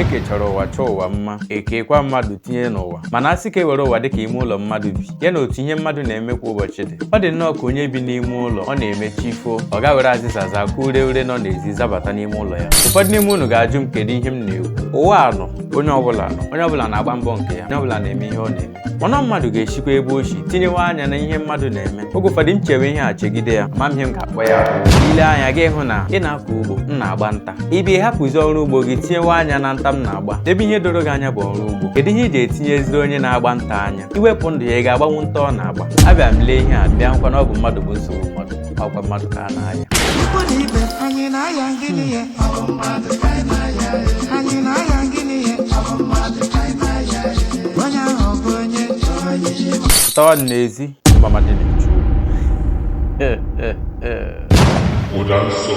Ekechara ụwa chọọ ụwa mma, ekekwa mmadụ tinye n'ụwa. Mana a sị ka e were ụwa dịka ime ụlọ mmadụ bi, ya na otu ihe mmadụ na-eme kwa ụbọchị dị. Ọ dị nnọọ ka onye bi n'ime ụlọ ọ na-eme chi foo, ọ ga were azịza zakwa ure ure nọ n'ezi zabata n'ime ụlọ ya. Ụfọdụ n'ime unu ga-ajụ m kedu ihe m na-ekwu. Ụwa a nọ, onye ọbụla nọ, onye ọbụla na-agba mbọ nke ya, onye ọbụla na-eme ihe ọ na-eme. Mana mmadụ ga-esikwa ebe o si tinyewe anya na ihe mmadụ na-eme. Oge ụfọdụ m chewe ihe a chegide ya, ama m ihe m ga-akpọ ya. Ile anya gị hụ na ị na-akọ ugbo, m na-agba nta. Ị bịa hapụzi ọrụ ugbo gị tinyewe anya na nta m na-agba. Ebe ihe doro gị anya bụ ọrụ ugbo. Kedu ihe iji etinyeziri onye na-agba nta anya? Iwepụ ndụ ya, ị ga-agbanwu nta ọ na-agba? Abịa m lee ihe a bịa nkwa na ọ bụ mmadụ bụ nsogbu mmadụ, ọkwa mmadụ ka a na-aya. Ikwu na ibe anyị na-aya gịnị ya? Anyị na-aya gịnị ya? Onye ahụ ọ bụ onye? Pụtawa n'ezi mama dị na-echu. Ụda nsọ.